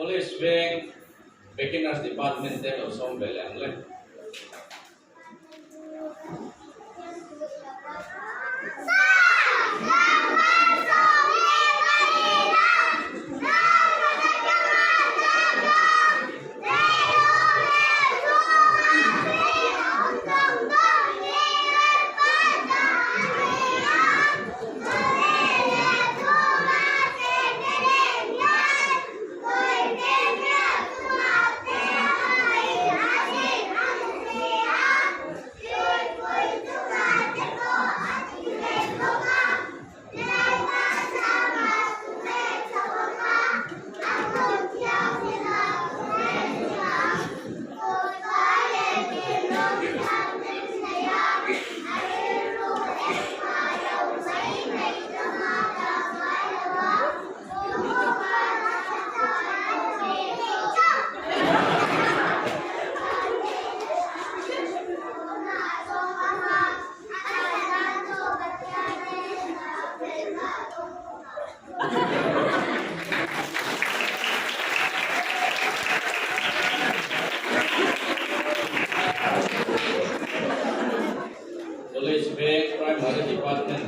College veng Beginners Department te lo sawm ve leh ang le. College veng Primary Department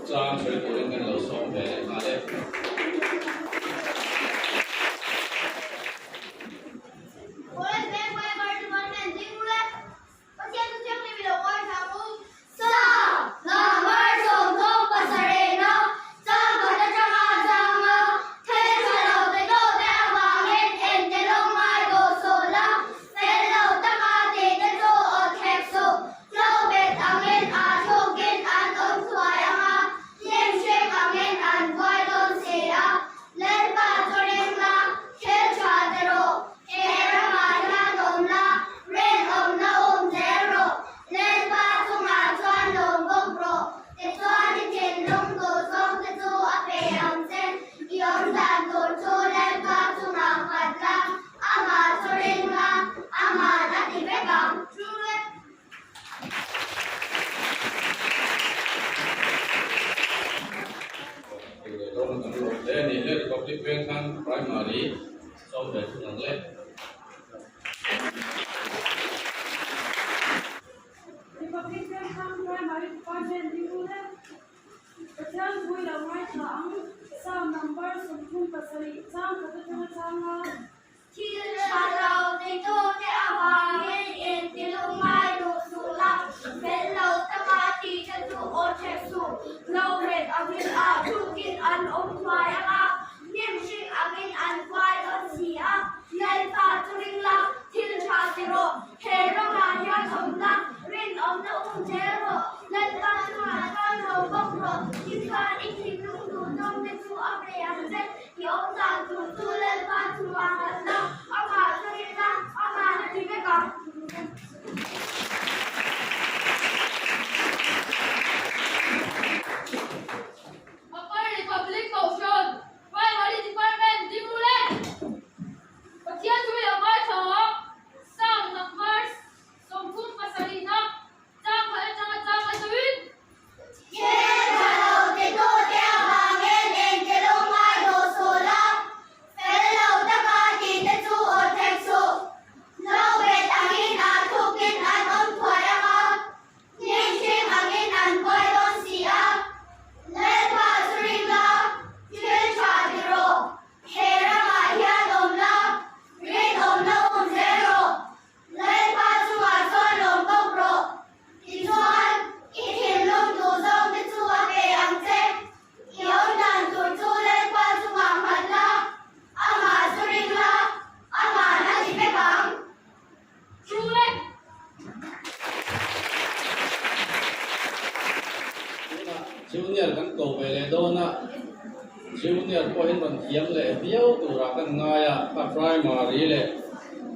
chang sawi turin kan lo sawm ve leh nghal e. College veng Primary Department ding ru le. Pathian chu thianghlim i lo ngaithla ang u. Sa, Number 77 chang khat atanga chang a, thil tha lo te dawh te avangin ente lawng ngai dawh sawh la, fel lo taka tih te chu awt hek suh, tlo bet angin ah thlawkin an awm thuai ang a, hlim hrim angin an buai dawn si a, Lalpa chu ring la, thil tha ti rawh, he ramah hian awm la, rinawmna um zel rawh, Lalpa chungah chuan lawm bawk rawh, tichuan i thinlung duh zawng te chu a pe ang che, i awm dan tur chu Lalpa chungah nghat la, amah chu ring la, ama'n a ti vek ang. Republic Veng khan Primary sawm ve thung ang le. Republic Veng khan Primary Department ding u le. Pathian pui lo ngaithla ang. Psalm number 37 chang khat atanga changa. Thil tha lo titute avangin intilung ngai duh suh la, fel lo taka tihte chu aw ṭhek suh. Hlauhret angin ah tukin an awm thuai ang a, hnim hring angin an kuai dawn si a. Lalpa chu ring la, thil tha ti rawh, he ramah hian awm la, rinawmna um zel rawh. Lalpa chungah chuan lo bawk rawh, tichuan i thinlung duh zawngte chu a pe ang che. I awm dan tur chu Lalpa chungah nghat la, amah chu rin la, ama'n a ti vek ang. Upper Republic Kohhran, Primary Department, Dingrulen, Pathian chu i lo ngaithla ang, Psalm number 37 Chang khat atanga chang a zuin. Thil tha lo titute avangin engtilung ngai duh suh la, fel lo taka tihte chu awt hek suh. Lo bet angin ah thukin an awm thuai ang a, hnim hring angin an buai dawn si a. Lalpa chu ring la, thil tha ti rawh, he ramah hian awm la, rinawmna um zel rawh. Lalpa chungah chuan lawm bawk rawh. Tichuan, i thinlung duh zawngte chu a pe ang che. I awm dan tur chu Lalpa chungah nghat la, amah chu ring la, ama'n a ti vek ang. Chu le. Tunah Junior kan ko ve leh dawn a, Junior pawhin rawn thiam leh viau turah kan ngai a, a primary leh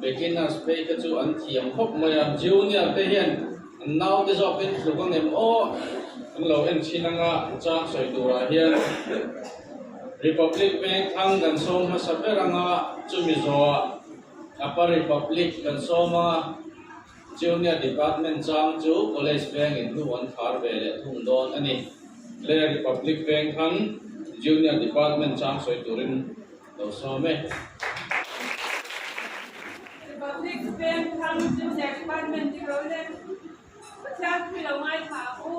beginners phei te chu an thiam khawp mai a, Junior te hian an naute zawkin tluk ang em aw an lo en thin ang a, chang sawi turah hian Republic Vengthlang kan sawm hmasa ber ang a, chumi zawhah Upper Republic kan sawm ang a, Junior Department chang chu College vengin hnu an khar ve leh thung dawn a ni. Le Republic veng khan Junior Department chang sawi turin lo sawm e. Department ding ro le. Pathian thu i lo ngaithla ang u.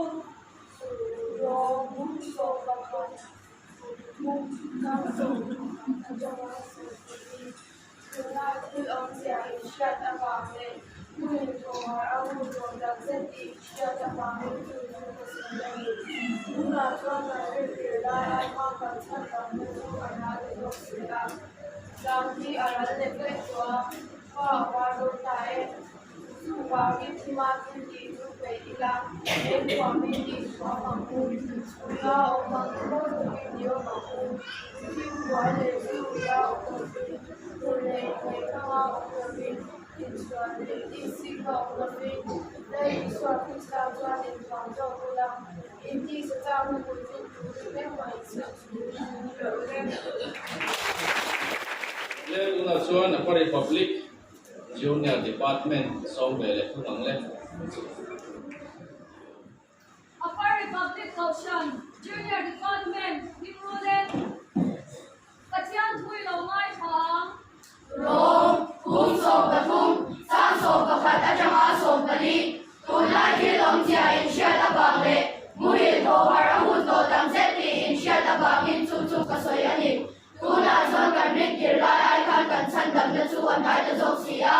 Tuna thil awmzia inhriat avang leh hmun thawhar a hun tawh tak zet tih inhriat avangin chu chu ka sawi a ni. Tunah chuan kan rintir lai ai khan kan chhan tamna chu a hnai ta zawk si a. Zan hi a ral lek lek tawh a, khua a var dawn ta e. Chuvangin thima thil tih chu peih ila, eng thuamin tih chhuah ang u, chhuna awm ang mawi takin ni awm ang u, thim buai leh zu a awm lovin, hur leh inngaihthlanga awm lovin, inchhuan leh tihsika awm lovin, Lal Isua Krista chuan inthuam zawk ula, intihsa chakna puitling turin engmah insiam chu ni loh le. Lel tunah chuan Upper Republic Junior Department sawm ve leh thung ang le. Upper Republic Kohhran Junior Department hming rul e. Pathian thu i lo ngaithla ang. Rom, Phung 13, Sang 11 atanga 14, Tunlai thil awmzia inhriat avang leh muhil thawhar a hun tawh tam zet tih inhriat avangin chu chu ka sawi a ni. Tunah chuan kan rintir lai ai khan kan chhandamna chu a hnai ta zawk si a,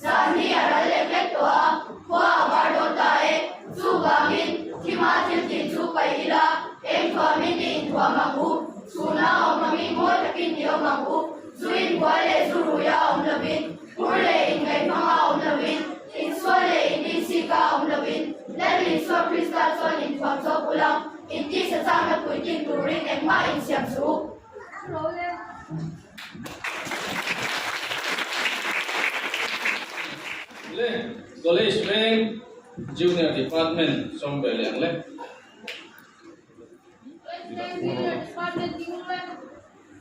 zan hi a ral lek lek tawh a, khua a var dawn ta e. Chuvangin, thima thil tih chu paih ila, eng thuamin i inthuam ang u, chhuna awm angin mawi takin i awm ang u, zu inbuai leh zu ruia awm lovin, phur leh inngaih hmanga awm lovin, insual leh inrinsika awm lovin, Lal Isua Krista chuan inthuam zawk ula, Intisa chakna puitling turin engmah insiam suh u. Le College veng Junior Department sawm ve leh ang le. College veng Junior Department ding le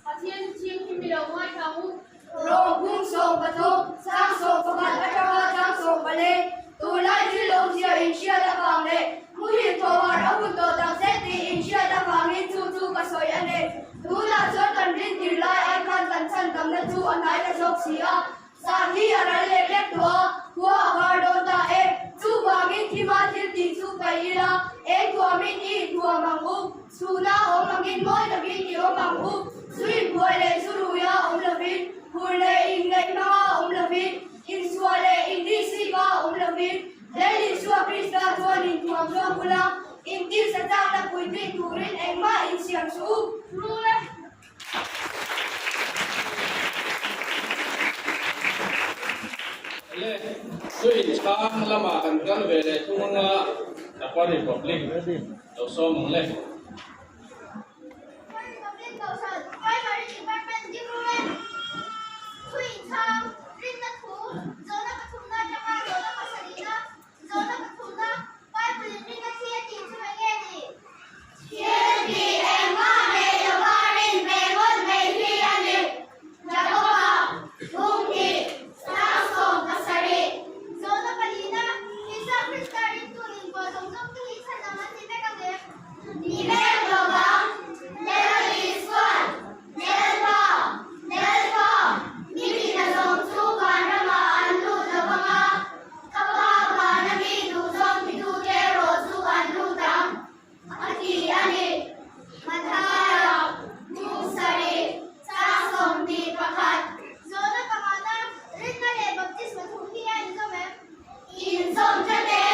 Pathian thianghlim i lo ngaithla ang u. Rawng phung 13, sang 11 atanga chang 14, Tunlai thil awmzia inhriat avang leh muhil thawhar a hun tawh tak zet tih inhriat avangin chu chu ka sawi a ni. Tunah chuan kan rintir lai ai khan kan chhan tamna chu a hnai ta zawk si a, zan hi a ral lek lek tawh a, khua a var dawn ta e. Chuvangin thima thil tih chu paih ila, eng thuamin i inthuam ang u. Chhuna awm angin mawi takin i awm ang u. Zu inbuai leh zu ruia awm lovin, hur leh inngaih hmanga awm lovin, insual leh inrihsika awm lovin, Lal Isua Krista chuan inthuam zawk ula, intisa chakna puitling turin engmah insiam suh u. Rul e. Le, tui chhang lamah kan kal ve leh thung anga Upper Republic lo sawm ang le. Upper Republic Kohhran Primary Department ding ru e. Tui chhang rinna thu zawhna pathumna atanga zawhna pasarihna Zawhna pathumna, Bible in rinna thi a tih chu eng nge ni? Thil tih engmah nei lova rin ve ngawt mai hi a ni. Jakoba, Phung hnih, Sang 17. Zawhna palina, Isua Krista ringtu inbual zawng zawng te hi chhan ang an ni vek ang em? Ni vek lo vang. Lal Isuan, Lalpa, Lalpa, mi tina zawng chu vanramah an lut lo vang a, Ka pa vana mi duhzawng titute erawh chu an lut ang, a ti a ni. Mathaia, Hmung sarih, chang 21. Zawhna pangana, Rinna leh Baptisma thu hi a inzawm em? Inzawm tlat e.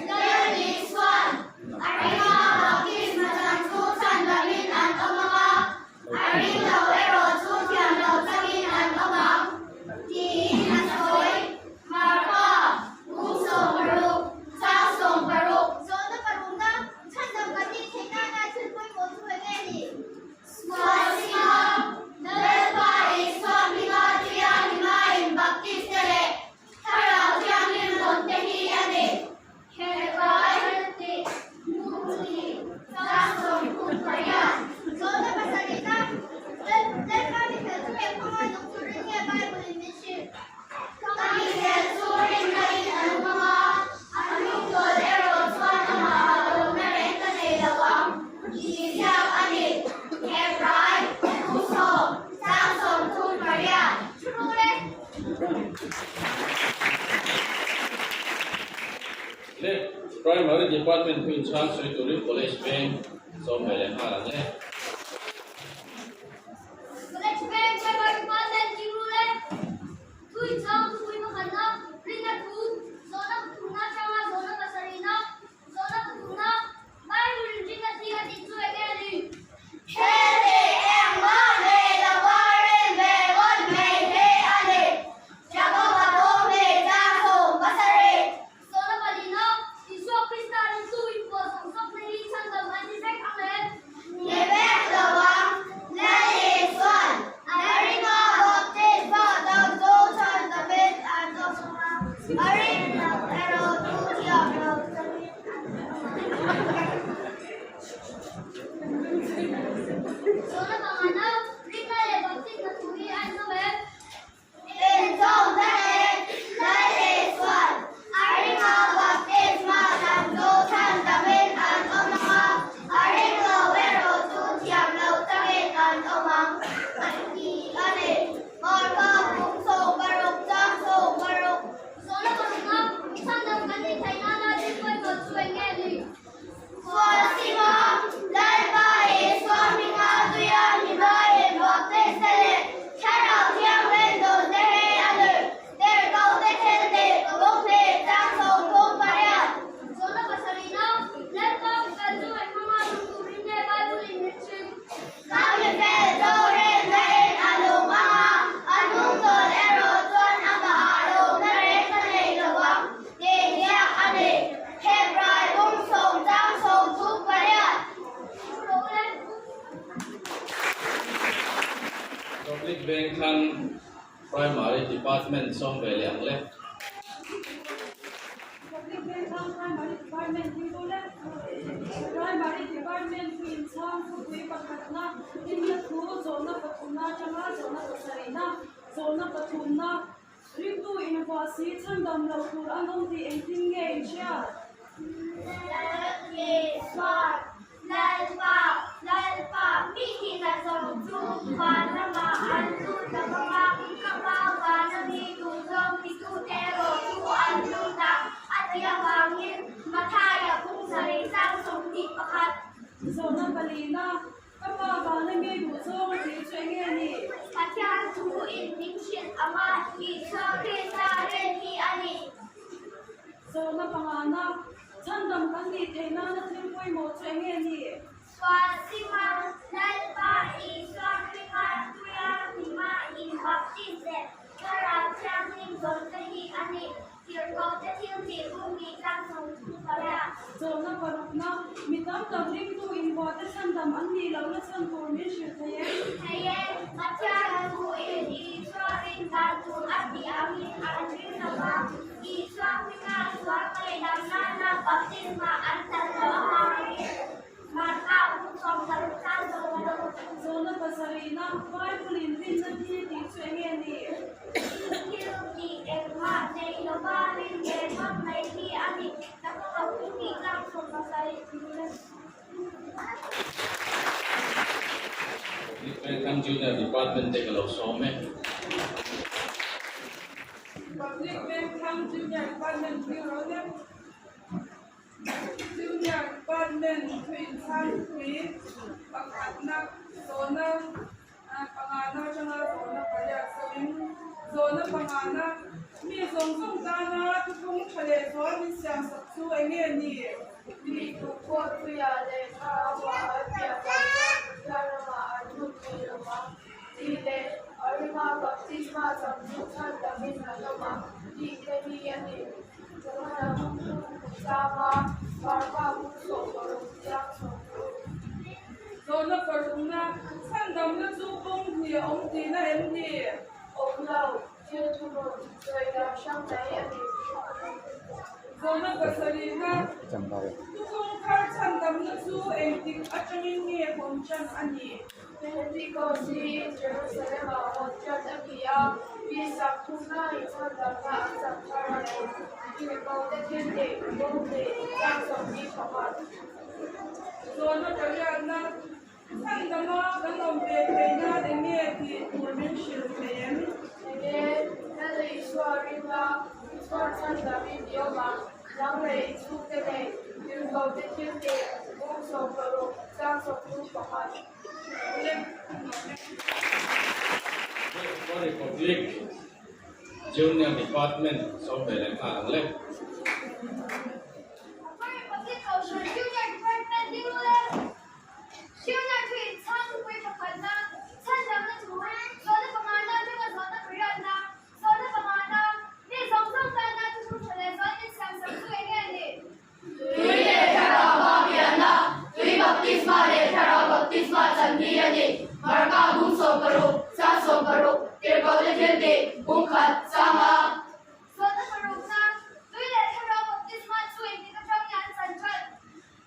Lal Isuan, A ringa baptisma chang chu chhandamin an awm ang a, A ring lo erawh chu thiam lo changin an awm ang, tiin a sawi. Marka, Bung 60, chang 16. Zawhna parukna, chhandam kan nih theih nana thil pawimawh chu eng nge ni? Sual Singha, Lalpa Isua hminga tia hlimain Baptist te leh Thlarau Thianghlim rawn te hi a ni. Hebrai tih hnu hnih chang 38. Zawhna pasarihna, Lalpa mifel chu eng hmanga nung turin nge Bible in min hrilh? Ka mifel chu rinna in a nung ang a, a hnungtawl erawh chuan amah ah lawmna reng ka nei lo ang tih ziak a ni. Hebrai thu sawm chang 38. Thu rul e. Primary Department thu inchhang sawi turin College Veng sawm ve leh nghal ang e. College Veng Primary Department tih ru le thu inchhang thupui pakhatna rinna thu zawhna pathumna atanga zawhna pasarihna zawhna pathumna Bible in rinna thi a tih chu enge a ni? Heti engmah nei lova rin ve ngawt mai hi a ni. Jakoba bawm hi chang sawm pasarih. Sawla palina, Isua Krista ringtu inpuah zawng zawkna hi chhandam an ni vek ang em? Ni vek lo ang, Lal Isuan a ringa baptisma dang chu chhandamin an awm ang a, a ring lo erawh chu thiam lo changin an awm ang. Sawla pangana, Rinna leh baptisma thu hi a inzawm em? Inzawm vek e, Lal Isuan a ringa baptisma dang chu chhandamin an awm ang a, a ring lo erawh chu thiam loh changin an awm ang a ti a ni. Marka bung 16 chang 16. Zawhna parukna, chhandam kan nih theih nana thil pawimawh chu eng nge ni? Sualsima, Lalpa Isua hminga tuia hlimaiin baptiste leh Thlarau Thianghlim dawnte hi a ni. Tirhkohte thil tih bawk nih chang 38. Zawhna pasarihna, Lalpa mifel chu eng hmanga nung turin nge Bible-in min hrilh? Ka mifel chu rinna-in a nung ang a, a hnungtawlh erawh chuan amahah lawmna reng ka nei lo ang. Tih ziak a ni. Hebrai bung sawm chang 38. Public Bank khan Primary Department sawm ve leh ang le. Public Bank khan Primary Department hi ru le. Primary Department chu inchhang thupui pakhatna, inna thu, zawhna pathumna atanga zawhna pasarihna, zawhna pathumna, Ringtu invuah si chhandam loh tur an awm tih engtin nge in hriat? Lalkehsuan, Lalpa, Lalpa, mi tina zawng chu van ramah an lut lo vang a, ka pa vana mi duh zawng titute erawh chu an lut ang, a ti avangin Mathaia bung sarih chang 21. Zawhna palina Ka pa vana mi duh zawng a tih chu enge ni? Pathian thu in min hrilh ang a, Isua Krista rin hi a ni. Zawhna pangana, chhandam kan nih theih nana thil pawimawh chu enge ni? Sual sima, Lalpa Isua hminga tuia hnima in baptis leh Thlarau Thianghlim zawhte hi a ni. Tirhkohte thil tih bung nih tlang 38. Zawhna parukna, Mi tam tak ringtu invuahte chhandam an nih lohna chhan tur min hrilh thei em? Thei e, Pathian thuin Isua rin dan tur a tih angin an ring lo va, Isua hminga sual ngaihdam nana baptisma an chan loh avangin Marka bung 16 chang 16. Zawhna pasarihna, Bible in rinna thi tih chu eng nge ni? Thil tih engmah nei lova rin ve ngawt mai hi a ni. Ka kawng a hung tih tlang 17 tih. Public Bank Thang Junior Department te ka lo sawm e. Public Bank Thang Junior Department hi ro deuh. Junior Department thu inchhang pui pakhatna zawhna pangana atanga zawhna pariat sawiin zawhna pangana mi zawng zawng tana thuthlung tha leh zual min siamsak chu eng nge ni? Mi duhpawh tuiah leh thlarauah an piah loh chuan Pathian ramah an lut thei lo vang tih leh a ringa baptisma chang chu chhandamin an awm ang tih te hi a ni. Zawhna parukna, chhandamna chu kawng hnih a awm tihna em ni? Awm lo, thil thunun sawi dan hrang mai a ni. Zawhna pasarihna, thuthlung thar chhandamna chu engtik atangin nge hawn tan a ni? Pentecost hi Jerusalem-ah hawn ṭan a ni a, mi sakthumna inchhandamna an chak thar a ni. Tirhkohte thil tih bawm leh chang 21. Zawhna pariatna, Chhandama kan awm ve theih nan eng nge tih tur min hrilh thei em? Enge, Lal Isua ringa, Isua chhandamin i awm ang. Nang leh i chhungte nen tirhkohte thiltih bung 16 chang 31. Republic Junior Department sawm ve leh nghal ang le. Republic Kohhran Junior Department ding ru le. Junior chu inchhang thupui pakhatna, chhandamna thu, zawhna pangana atanga zawhna pariatna, zawhna pangana, mi zawng zawng tana thuthlung tha leh zawhna insiamsak chu eng nge a nih? Tui leh Thlarau a pianna, tui baptisma leh Thlarau baptisma chan hi a ni. Marka bung 16, chang 16, Tirhkohte thiltih, bung khat, chang a. Zawhna parukna, Tui leh Thlarau baptisma chu engtik atang nge an chan tan?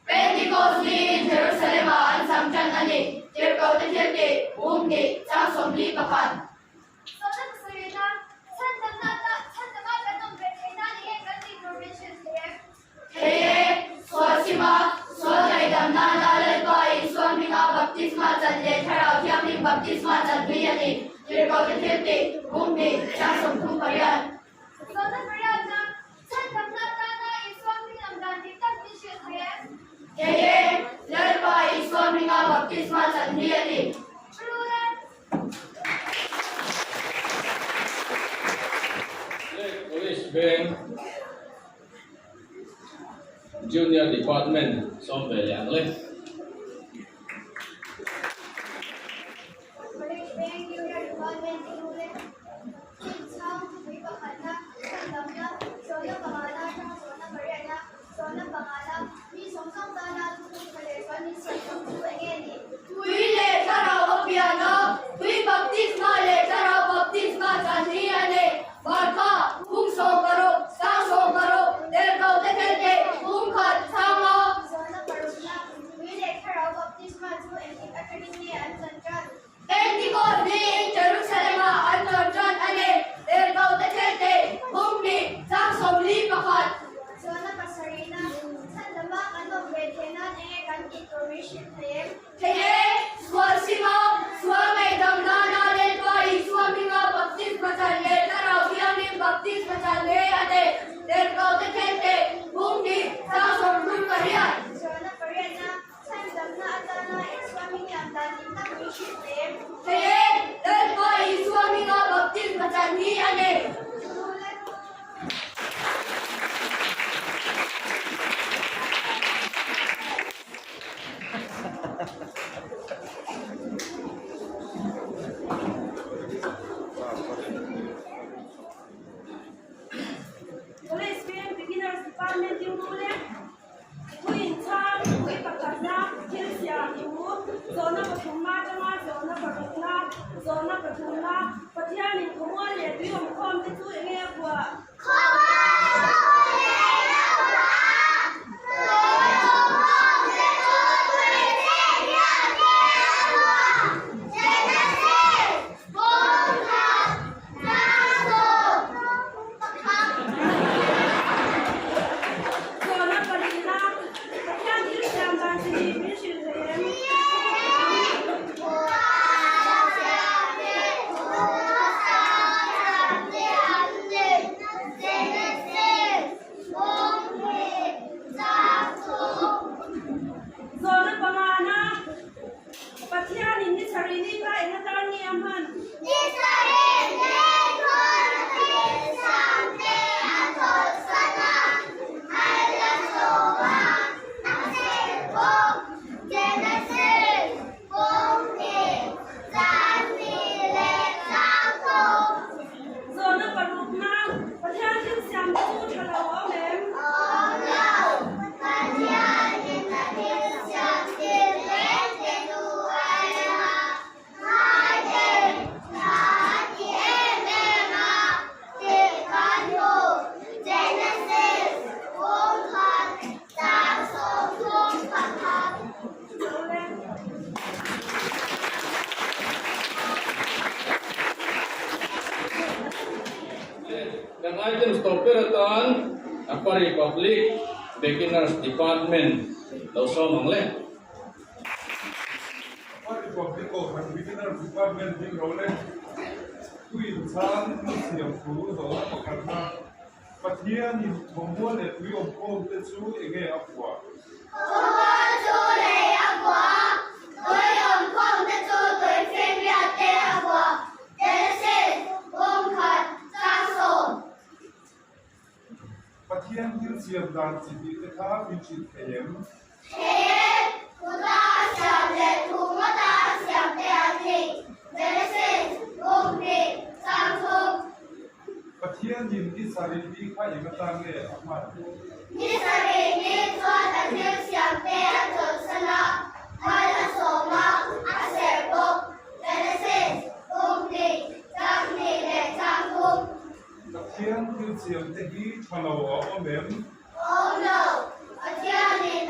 Pentecost niin Jerusalem-ah an cham tan a ni. Tirhkohte thiltih, bung hnih, chang 41. Zawhna pasarihna, Chhandamna ta, chhandama kan awm ve theih nan enge kan tih tur min hrilh thei em? Thei e, sual sima, sual ngaihdam nana Lalpa Isua hminga baptisma chan leh Thlarau Thianghlim baptisma chan hi a ni. Tirhkohte thiltih, bung hnih, chang 38. Zawhna pariatna, Chhandamna tana Isua hming lam dan dik tak min hrilh thei em? Thei e, Lalpa Isua hminga baptisma chan hi a ni. True le. Lake Police Veng Junior Department sawm ve leh ang le. College Veng Junior Department te ru le chinchang thupui pakhatna, chhandamna, zawhna pangana atanga zawhna pariatna, Zawhna pangana, mi zawng zawng tana thuthlung tha leh chuan min siam tum chu eng nge ni? Tui leh thlarau a pian a, tui baptisma leh thlarau baptisma chan hi a nei. Marka, bung 16, sang 16, Tirhkoh te thelte, bung khat, chhang a. Zawhna parukna, tui leh thlarau baptisma chu engtik atangin nge an chan tan? Pentecost niin Jerusalem-ah an rawn tan a ni. Tirhkoh te thelte, bung hnih, chang 41. Zawhna pasarihna, chhandama kan awm ve theih nan enge kan tih tur min hrilh thei em? Thei e, sual sima, sual ngaihdam nana Lalpa Isua hminga baptisma chan leh Thlarau Thianghlim baptisma chan he a ni. Tirhkoh te thelte, bung hnih, chang 38. Zawhna pariatna, Chhandamna atana Isua hming lam dan dik tak min hrilh thei em? Thei e, Lalpa Isua hminga baptisma chan hi a ni. College Veng Beginners Department ding rule. Thu inchhang pui pakhatna thil siam thu, zawhna pathumna atanga zawhna parukna, zawhna pathumna, Pathianin khawmual leh tui awmkhawm te chu enge a phuah? Khawmual leh tui awmkhawm te chu tui chhe hian te a phuah? Genesis, Bawngthak, Tlangzawm, Pakhat. Zawhna palina, Pathian thil siam dan chi hi min hrilh thei em? Zawhna pangana, Pathianin ni sarih ni kha eng atan nge a hman? Ni sarih ni thun thil siam te a chawlhsan a, a la sawm a, a sel bawk. Genesis, Bawng hnih, Chan hnih leh Chang thum. Zawhna parukna, Pathian thil siam te chu tha lo a awm em? Awm lo, Pathianin a thil siam tir reng te chu a en a, Hmaiten tha a ti em em a tih kan hmu. Genesis, bung khat, chang 31. Kan item stop ber atan Upper Republic Beginners Department lo sawm ang le. Upper Republic Kohhran Beginners Department ding ro le. Thu inchhang thil siam thu zawhna pakhatna. Pathianin thawmhnaw leh tui awmkhawmte chu enge a phuah? Thawmhnaw chu lei a phuah a, tui awmkhawmte chu tui finriat te a phuah. Genesis, Bawngkhat, Chang 10. Pathian thil siam dan chi tih te kha min hrilh thei em? Thei e, Kuta a siam leh thu ngawta a siam te an ni. Genesis, Bawng 2, Chang 3. Pathianin ni sarih ni kha eng atan nge a hman? Ni sarih ni chuan a thil siam te a chawlhsan a, mal a sawm a, a serh bawk. Genesis, Bawng 2, Chang 2 leh Chang 3. Pathian thil siam te hi tha lo a awm em? Awm lo, Pathianin.